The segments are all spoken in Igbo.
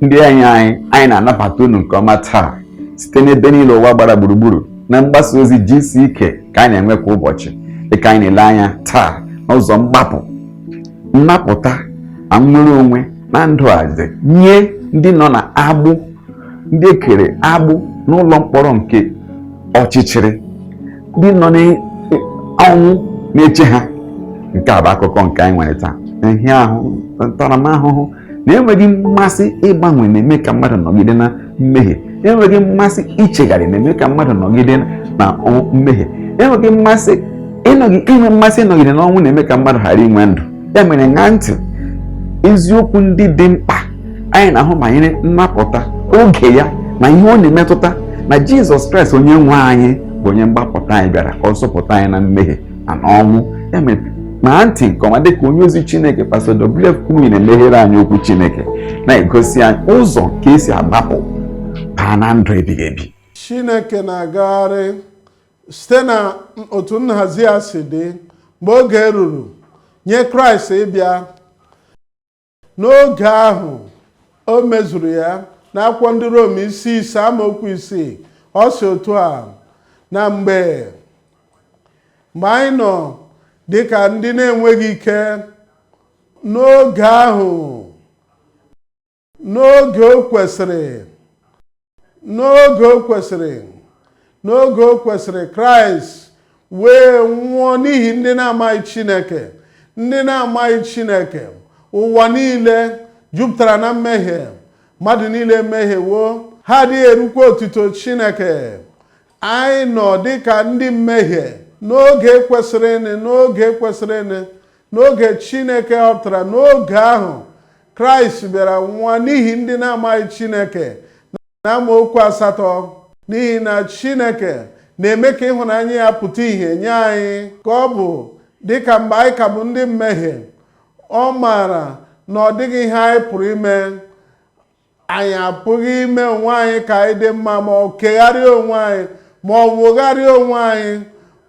Ndị enyi anyị, anyị na-anabata unu nke ọma taa site n'ebe niile ụwa gbara gburugburu na mgbasa ozi GCK ka anyị na-enwe kwa ụbọchị, dịka anyị na-ele anya taa n'ụzọ mgbapụ, nnapụta na nnwere onwe na ndụ a dị nye ndị nọ na agbụ, ndị ekere agbụ n'ụlọ mkpọrọ nke ọchịchịrị, ndị nọ n'ọnwụ na-eche ha. Nke a bụ akụkọ nke anyị nwere taa. Nhịahụ, ntaramahụhụ na enweghị mmasị ịgbanwe na-eme ka mmadụ nọgide na mmehie. Enweghị mmasị ichegharị na-eme ka mmadụ nọgide na mmehie. Enweghị mmasị inwe mmasị ịnọgide n'ọnwụ na-eme ka mmadụ ghara inwe ndụ. Ya mere, ṅaa ntị eziokwu ndị dị mkpa anyị na-ahụ banyere nnapụta, oge ya na ihe ọ na-emetụta, na Jizọs Kraịst onye nwe anyị bụ onye mgbapụta anyị bịara ka ọ zọpụta anyị na mmehie na n'ọnwụ. Ya mere, maa ntị nke ọma dịka onye ozi Chineke, Pastọ W.F. Kumuyi, na-emeghere anyị okwu Chineke, na-egosi anyị ụzọ ka esi agbapụ baa na ndụ ebighị ebi. Chineke na-agagharị site na otu nhazi ya si dị. Mgbe oge ruru nye Kraịst ịbịa, n'oge ahụ o mezuru ya. N'akwụkwọ ndị Rom isi 5 amaokwu 6, ọ si otu a na mgbe anyị nọ dịka ndị na-enweghị ike, n'oge ahụ, n'oge o kwesịrị, n'oge o kwesịrị, n'oge o kwesịrị, Kraịst wee nwụọ n'ihi ndị na-amaghị Chineke. Ndị na-amaghị Chineke, ụwa niile jupụtara na mmehie. Mmadụ niile emehiewo, ha adịghị erukwa otuto Chineke. Anyị nọ dịka ndị mmehie. N'oge kwesịrịnị, n'oge kwesịrịnị, n'oge Chineke họpụtara, n'oge ahụ Kraịst bịara nwụọ n'ihi ndị na-amaghị Chineke. Na amaokwu 8, n'ihi na Chineke na-eme ka ịhụnanya ya pụta ìhè nye anyị, ka ọ bụ dịka mgbe anyị ka bụ ndị mmehie, ọ maara na ọ dịghị ihe anyị pụrụ ime. Anyị apụghị ime onwe anyị ka anyị dị mma, ma ọ kegharịa onwe anyị, ma ọ wogharịa onwe anyị,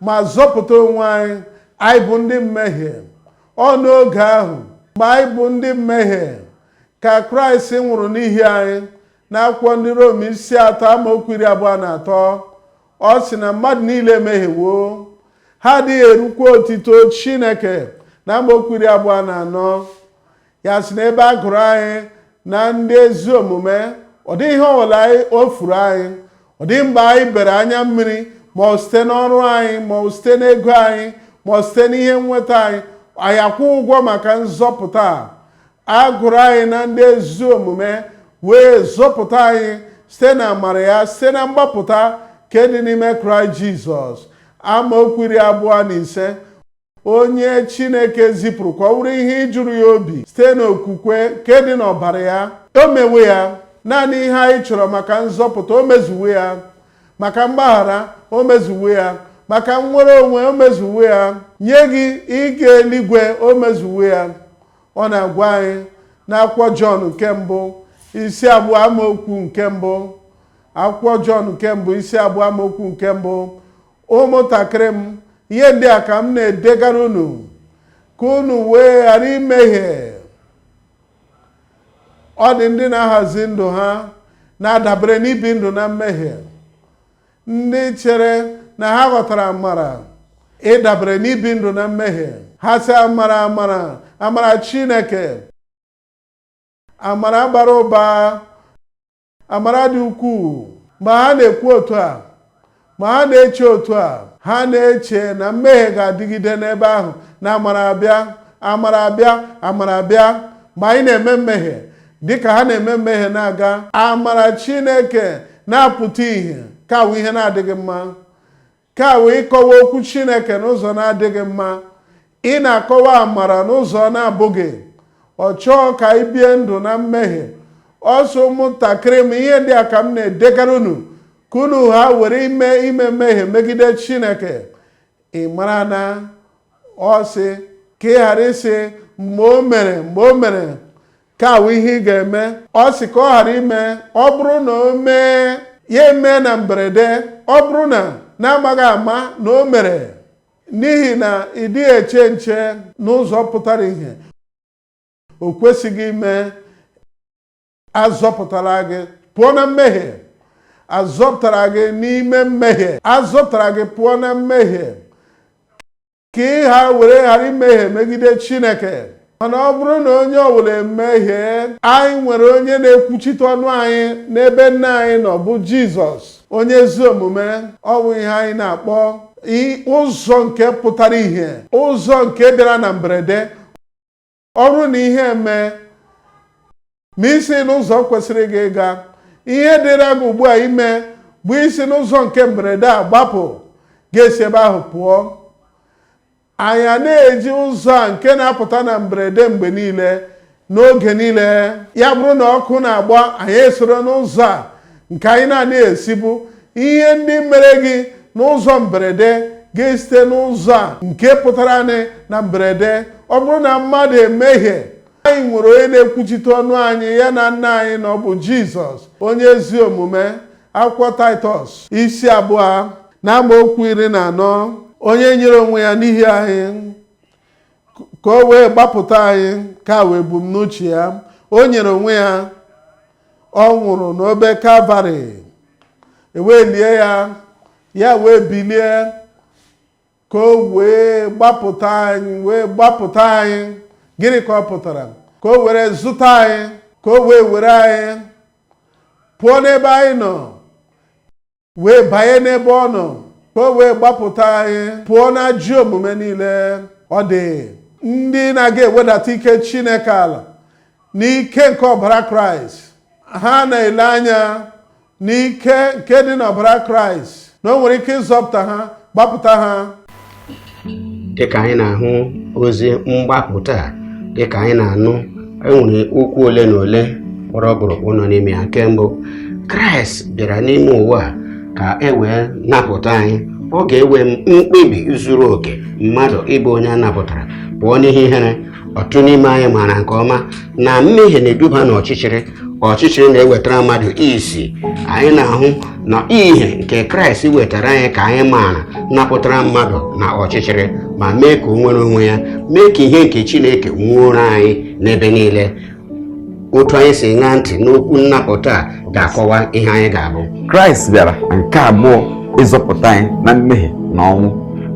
ma zọpụta onwe anyị. Anyị bụ ndị mmehie. Ọ n'oge ahụ, mgbe anyị bụ ndị mmehie, ka Kraịst nwụrụ n'ihi anyị. N'akwụkwọ ndị Rom isi 3 amaokwu 23, ọ sị na mmadụ niile emehiewo, ha adịghị erukwa otito Chineke. Na amaokwu 24, ya sị na ebe a gụrụ anyị na ndị ezi omume, ọ dịghị ihe ọbụla o furu anyị. Ọ dịghị mgbe anyị bere anya mmiri, ma ọ site n'ọrụ anyị, ma ọ site n'ego anyị, ma ọ site n'ihe nweta anyị, anyị akwụ ụgwọ maka nzọpụta a. Gụrụ anyị na ndị ezi omume wee zọpụta anyị site na amara ya, site na mgbapụta nke dị n'ime Kraịst Jizọs. Amaokwu 25, onye Chineke zipụrụ ka ọ bụrụ ihe ịjụrụ ya obi site n'okwukwe nke dị n'ọbara ya. O mewe ya. Naanị ihe anyị chọrọ maka nzọpụta, o mezuwe ya. Maka mgbaghara, o mezuwe ya. Maka nnwere onwe, o mezuwe ya. Nye gị ịga eluigwe, o mezuwe ya. Ọ na-agwa anyị n'akwụkwọ Jọn nke mbụ isi 2 amaokwu nke 1. Akwụkwọ Jọn nke mbụ isi 2 amaokwu nke 1: ụmụntakịrị m, ihe ndị a ka m na-edegara unu ka unu wee ghara imehie. Ọ dị ndị na-ahazi ndụ ha na-adabere n'ibi ndụ na mmehie, ndị chere na ha ghọtara amara ịdabere n'ibi ndụ na mmehie. Ha sị amara, amara, amara Chineke, amara bara ụba, amara dị ukwuu. Ma ha na-ekwu otu a, ma ha na-eche otu a, ha na-eche na mmehie ga-adịgide n'ebe ahụ, na amara abịa, amara abịa, amara abịa. Mgbe anyị na-eme mmehie, dịka ha na-eme mmehie na-aga, amara Chineke na-apụta ìhè. Ka wụ ihe na-adịghị mma, ka wụ ịkọwa okwu Chineke n'ụzọ na-adịghị mma. Ị na-akọwa amara n'ụzọ na-abụghị. Ọ chọọ ka ị bie ndụ na mmehie. Ọsọ ụmụntakịrị m, ihe ndị a ka m na-edegara unu ka unu ha were ime mmehie megide Chineke. Ị mara na ọ sị ka ị ghara ịsị mgbe o mere, mgbe o mere, ka awụ ihe ị ga-eme. Ọ sị ka ọ ghara ime. Ọ bụrụ na o mee ya, eme na mberede, ọ bụrụ na na-amaghị ama na o mere, n'ihi na ị dịghị eche nche n'ụzọ pụtara ihe, o kwesịghị ime. Azọpụtara gị pụọ na mmehie. Azọpụtara gị n'ime mmehie. Azọpụtara gị pụọ na mmehie ka ị ha were ghara imehie megide Chineke. Mana ọ bụrụ na onye ọbụla emehie, anyị nwere onye na-ekwuchite ọnụ anyị n'ebe nna anyị nọ, bụ Jizọs, onye ezi omume. Ọ bụ ihe anyị na-akpọ ụzọ nke pụtara ìhè, ụzọ nke bịara na mberede. Ọ bụrụ na ihe eme ma isi n'ụzọ kwesịrị gị ịga, ihe dịra gị ugbu a ime bụ isi n'ụzọ nke mberede a gbapụ, ga-esi ebe ahụ pụọ. Anyị a na-eji ụzọ a nke na-apụta na mberede mgbe niile, n'oge niile. Ya bụrụ na ọkụ na-agba, anyị esoro n'ụzọ a nke anyị na-anaghị esibu. Ihe ndị mere gị n'ụzọ mberede ga-esite n'ụzọ a nke pụtara anyị na mberede. Ọ bụrụ na mmadụ emehie, anyị nwere onye na-ekwuchite ọnụ anyị ya na nna anyị na ọ bụ Jizọs, onye ezi omume. Akwụkwọ Taịtọs isi 2 na amaokwu 14, onye nyere onwe ya n'ihi anyị ka o wee gbapụta anyị, ka wee ebumnuche ya. O nyere onwe ya, ọ nwụrụ n'obe Kalvarị, ewee lie ya, ya wee bilie ka o wee gbapụta anyị, wee gbapụta anyị. Gịnị ka ọ pụtara? Ka o were zụta anyị, ka o wee were anyị pụọ n'ebe anyị nọ wee banye n'ebe ọ nọ, ka o wee gbapụta anyị pụọ na ajọ omume niile. Ọ dị ndị na-aga ewedata ike Chineke ala n'ike nke ọbara Kraịst. Ha na-ele anya n'ike nke dị n'ọbara Kraịst na o nwere ike ịzọpụta ha, gbapụta ha. Dịka anyị na-ahụ ozi mgbapụta, dịka anyị na-anụ, enwere okwu ole na ole kpọrọ ọkpụrụkpụ nọ n'ime ya. Nke mbụ, Kraịst bịara n'ime ụwa ka e wee napụta anyị. Ọ ga-ewe mkpebi zuru oke mmadụ ịbụ onye a napụtara pụọ n'ihe ihere. Ọtụtụ n'ime anyị maara nke ọma na mmehie na-eduba n'ọchịchịrị, ọchịchịrị na-ewetara mmadụ isi. Anyị na-ahụ na ihe nke Kraịst wetara anyị ka anyị maara napụtara mmadụ na ọchịchịrị ma mee ka o nwere onwe ya, mee ka ihe nke Chineke nwuoro anyị n'ebe niile. Otu anyị si ṅaa ntị n'okwu nnapụta a ga-akọwa ihe anyị ga-abụ. Kraịst bịara nke abụọ ịzọpụta anyị na mmehie na ọnwụ.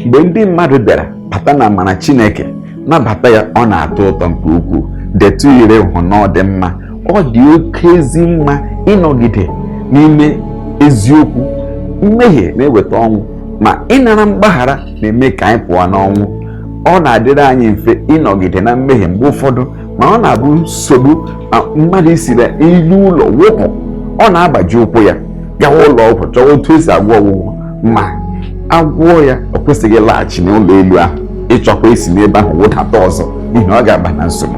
Mgbe ndị mmadụ bịara bata na amara Chineke, nabata ya, ọ na-atọ ụtọ nke ukwuu. Detụ ire hụ na ọ dị mma, ọ dị oke ezi mma ịnọgide n'ime eziokwu. Mmehie na-eweta ọnwụ, ma ịnara mgbaghara na-eme ka anyị pụọ n'ọnwụ. Ọ na-adịrị anyị mfe ịnọgide na mmehie mgbe ụfọdụ, ma ọ na-abụ nsogbu ma mmadụ isi na ilu ụlọ wụpụ, ọ na-agbaji ụkwụ ya gawa ụlọ ọgwụ chọwa otu esi agwọ ọgwụgwọ, ma agwụọ ya, ọ kwesịghị ịlaghachi n'ụlọ elu ahụ ịchọkwa isi n'ebe ahụ wụdata ọzọ, n'ihi na ọ ga-aba na nsogbu.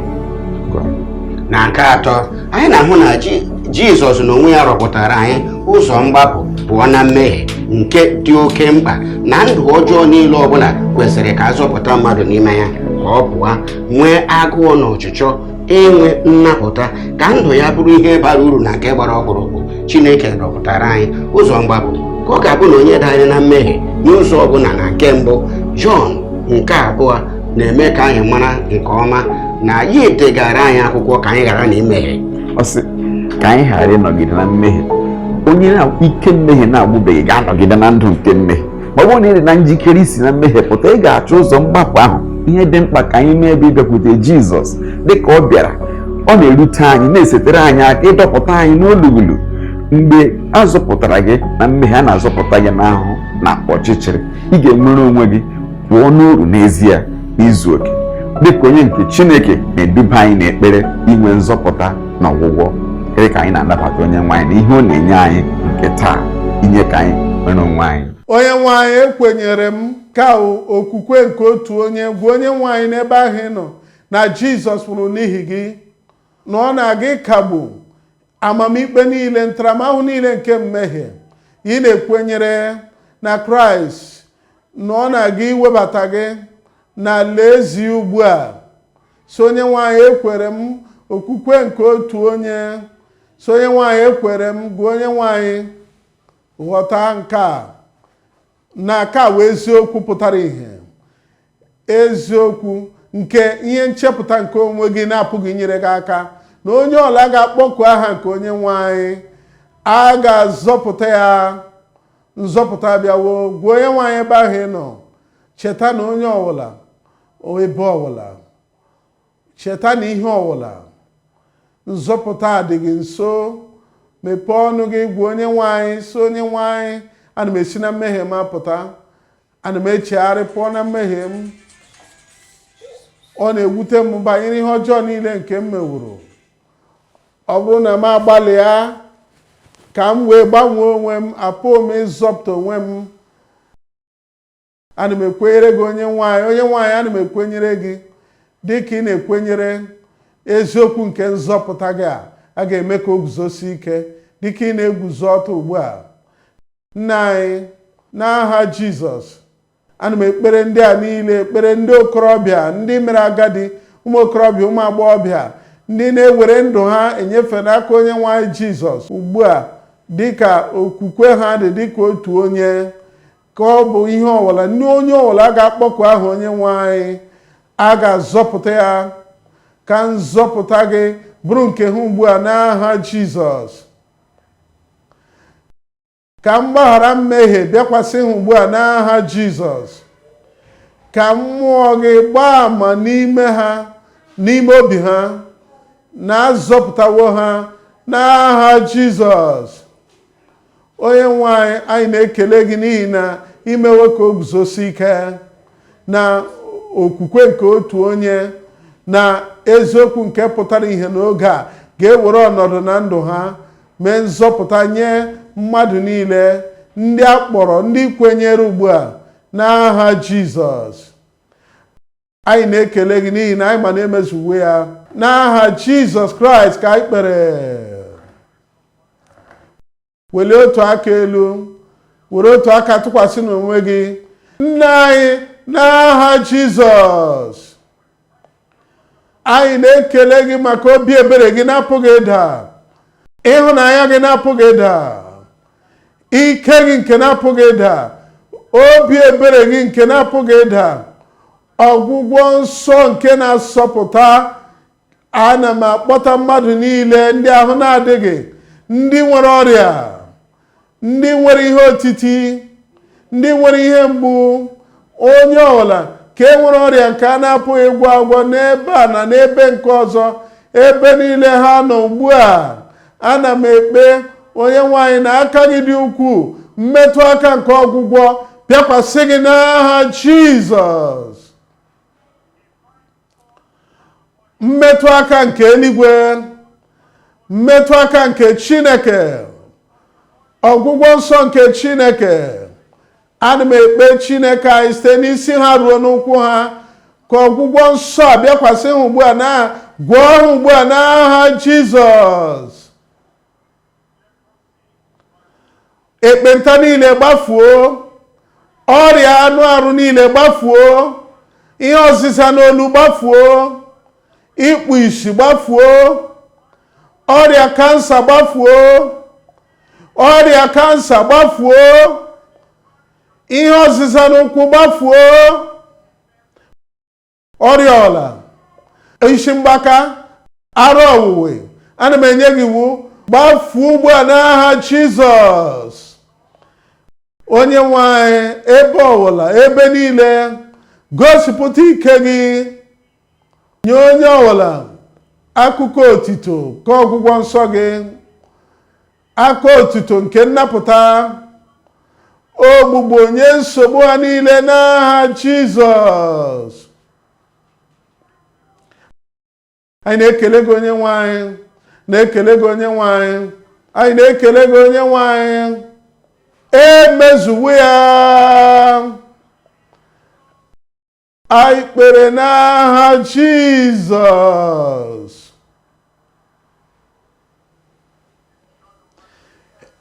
Na nke atọ, anyị na-ahụ na Jizọs n'onwe ya rọpụtara anyị ụzọ mgbapụ pụọ na mmehie nke dị oke mkpa na ndụ ọjọọ niile ọbụla kwesịrị ka a zọpụta mmadụ n'ime ya, ka ọ pụọ nwee agụụ na ọchịchọ inwe nnapụta, ka ndụ ya bụrụ ihe bara uru na nke gbara ọkpụrụkpụ. Chineke rọpụtara anyị ụzọ mgbapụ ka ọ ga-abụ na onye danyere na mmehie n'ụzọ ọbụla. Na nke mbụ Jọn nke abụọ na-eme ka anyị mara nke ọma na ya edegara anyị akwụkwọ ka anyị ghara na imehie. Ọ sị ka anyị ghara ịnọgide na mmehie. Onye na ike mmehie na-agbụbeghị ga-anọgide na ndụ nke mmehie. Ma ọ bụrụ na ị dị na njikere isi na mmehie pụta, ị ga-achọ ụzọ mgbapụ ahụ. Ihe dị mkpa ka anyị mee ebe ịbịakwute Jizọs dịka ọ bịara, ọ na-erute anyị, na-esetere anyị aka ịdọpụta anyị n'olulu. Mgbe a zọpụtara gị na mmehie, a na-azọpụta gị n'ahụhụ na ọchịchịrị. Ị ga-enwere onwe gị pụọ n'uru n'ezie n'izu oke, dịka onye nke Chineke na-eduba anyị n'ekpere inwe nzọpụta na ọgwụgwọ. Dị ka anyị na-anabata onye nwe anyị na ihe ọ na-enye anyị nke taa, inye ka anyị nwere onwe anyị. Onye nwe anyị, ekwenyere m ka okwukwe nke otu onye gwa onye nwe anyị n'ebe ahụ ị nọ na Jizọs nwụrụ n'ihi gị, na ọ na-aga ịkagbu amamikpe niile, ntaramahụhụ niile nke mmehie. Ị na-ekwenyere na Kraịst na ọ na-aga iwebata gị na alaeze ugbu a. So onye nwe anyị, ekwere m okwukwe nke otu onye. So onye nwe anyị, ekwere m. Gwa onye nwe anyị, ghọta nke a na ka wee eziokwu pụtara ìhè, eziokwu nke ihe nchepụta nke onwe gị na-apụghị inyere gị aka. Na onye ọla ga-akpọku aha nke onye nwe anyị, a ga-azọpụta ya. Nzọpụta abịawo. Gwa onye nwe anyị ebe ahụ ị nọ. Cheta na onye ọbụla, ebe ọbụla, cheta na ihe ọbụla, nzọpụta adịghị nso. Mepee ọnụ gị, gwa onye nwe anyị, sị, "Onye nwe anyị, ana m esi na mmehie m apụta. Ana m echegharị pụọ na mmehie m. Ọ na-ewute m banyere ihe ọjọọ niile nke m meworo. Ọ bụrụ na m agbalịa ka m wee gbanwee onwe m, apụghị m ịzọpụta onwe m. Ana m ekwenyere gị, onye nwe anyị. Onye nwe anyị, ana m ekwenyere gị dị ka ị na-ekwenyere eziokwu nke nzọpụta gị. A ga-eme ka o guzosi ike dịka ị na-eguzo ọtọ ugbu a." Nna anyị, n'aha Jizọs, ana m ekpere ndị a niile ekpere, ndị okorobịa, ndị mere agadi, ụmụ okorobịa, ụmụ agbọghọbịa, ndị na-ewere ndụ ha enyefe n'aka onye nwe anyị Jizọs ugbu a, dịka okwukwe ha dị dịka otu onye, ka ọ bụ ihe ọbụla, ndị onye ọbụla ga-akpọku aha onye nwe anyị, a ga-azọpụta ya. Ka nzọpụta gị bụrụ nke ha ugbu a n'aha Jizọs. Ka mgbaghara mmehie bịakwasị ha ugbu a n'aha Jizọs. Ka mmụọ gị gbaa ama n'ime ha, n'ime obi ha, na-azọpụtawo ha n'aha Jizọs. Onye nwe anyị, anyị na-ekele gị n'ihi na imewo ka o guzosi ike na okwukwe nke otu onye na eziokwu nke pụtara ihe n'oge a ga-ewere ọnọdụ na ndụ ha, mee nzọpụta nye mmadụ niile ndị a kpọrọ, ndị kwenyere ugbu a n'aha Jizọs. Anyị na-ekele gị n'ihi na anyị ma na-emezuwe ya. N'aha Jizọs Kraịst ka anyị kpere. Welie otu aka elu, were otu aka tụkwasị n'onwe gị. Nna anyị, n'aha Jizọs, anyị na-ekele gị maka obi ebere gị na-apụghị ịda, ịhụnanya gị na-apụghị ịda, ike gị nke na-apụghị ịda, obi ebere gị nke na-apụghị ịda, ọgwụgwọ nsọ nke na-asọpụta. Ana m akpọta mmadụ niile ndị ahụ na-adịghị, ndị nwere ọrịa, ndị nwere ihe otiti, ndị nwere ihe mgbu, onye ọbụla ka e nwere ọrịa nke a na-apụghị ịgwọ agwọ, n'ebe a na n'ebe nke ọzọ, ebe niile ha nọ ugbu a. Ana m ekpe, onye nwe anyị, na aka gị dị ukwuu, mmetụ aka nke ọgwụgwọ bịakwasị gị n'aha Jizọs. Mmetụ aka nke eluigwe, mmetụ aka nke Chineke, ọgwụgwọ nsọ nke Chineke. Ana m ekpe, Chineke anyị, site n'isi ha ruo n'ụkwụ ha, ka ọgwụgwọ nsọ a bịakwasị ha ugbu a, na gwọọ ha ugbu a n'aha Jizọs. Ekpenta niile gbafuo, ọrịa anụ arụ niile gbafuo, ihe ọzịza n'olu gbafuo, ikpu isi gbafuo, ọrịa kansa gbafuo, ọrịa kansa gbafuo, ihe ọzịza n'ụkwụ gbafuo, ọrịa ọla, isi mgbaka, arụ ọwụwe, ana m enye gị iwu, gbafuo ugbu a n'aha Jizọs. Onye nwe anyị, ebe ọbụla, ebe niile, gosipụta ike gị. Nye onye ọbụla akụkọ otito ka ọgwụgwọ nsọ gị, aka otuto nke nnapụta, ogbugbo nye nsogbu ha niile n'aha Jizọs. Anyị na-ekele gị, onye nwe anyị, na-ekele gị, onye nwe anyị. Anyị na-ekele gị, onye nwe anyị. Emezuwo ya. Anyị kpere n'aha Jizọs.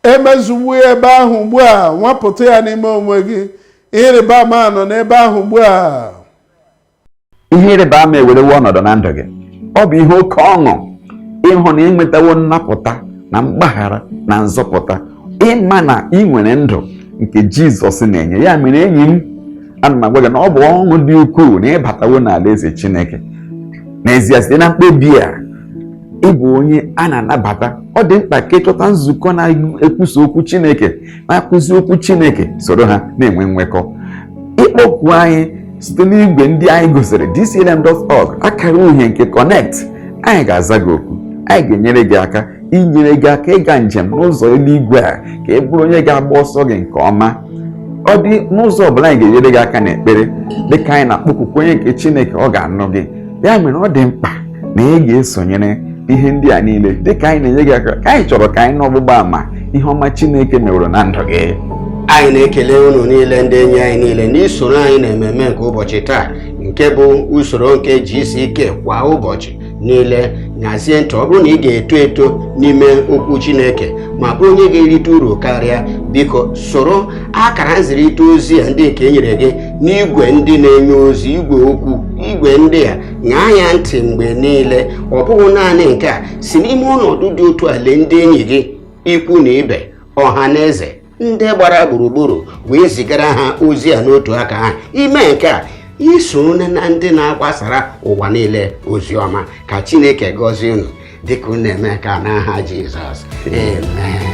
Emezuwo ya ebe ahụ ugbu a. Nwapụta ya n'ime onwe gị. Ịrịba ama nọ n'ebe ahụ ugbu a. Ihe ịrịba ama ewerewo ọnọdụ na ndụ gị. Ọ bụ ihe oke ọṅụ ịhụ na ị nwetawo nnapụta na mgbaghara na nzọpụta, ịma na ị nwere ndụ nke Jizọs na-enye. Ya mere, enyi m, ana m agwa gị na ọ bụ ọṅụ dị ukwuu na ịbatawo n'ala eze Chineke n'ezie site na mkpebi a. Ị bụ onye a na-anabata. Ọ dị mkpa ka ịchọta nzukọ na-ekwusa okwu Chineke, na-akụzi okwu Chineke, soro ha na-enwe nwekọ. Ịkpọku anyị site n'igwe ndị anyị gosiri, dclm.org akara uhie nke connect, anyị ga-aza gị oku. Anyị ga-enyere gị aka, inyere gị aka ịga njem n'ụzọ eluigwe a, ka ị bụrụ onye ga-agba ọsọ gị nke ọma. Ọ dị n'ụzọ ọbụla anyị ga-enyere gị aka n'ekpere, dịka anyị na-akpọkukwa onye nke Chineke, ọ ga-anụ gị. Ya mere, ọ dị mkpa na ị ga-esonyere ihe ndị a niile dịka anyị na-enye gị aka, ka anyị chọrọ ka anyị nụ ọgbụgba ama ihe ọma Chineke meworo na ndụ gị. Anyị na-ekele unu niile, ndị enyi anyị niile, n'isoro anyị na ememe nke ụbọchị taa, nke bụ usoro nke GCK kwa ụbọchị niile. Nyazie ntị, ọ bụrụ na ị ga-eto eto n'ime okwu Chineke ma bụrụ onye ga-erite uru karịa, biko soro akara nzirịta ozi a ndị nke e nyere gị n'igwe ndị na-enye ozi, igwe okwu, igwe ndị a. Ṅaa ya ntị mgbe niile. Ọ bụghị naanị nke a, si n'ime ọnọdụ dị otu a lee ndị enyi gị, ikwu na ibe, ọha na eze, ndị gbara gburugburu, wee zigara ha ozi a n'otu aka ha. Ime nke a, iso na ndị na-agbasara ụwa niile ozi ọma. Ka Chineke gọzie unu dịka unu na-eme ka, n'aha Jizọs, amen.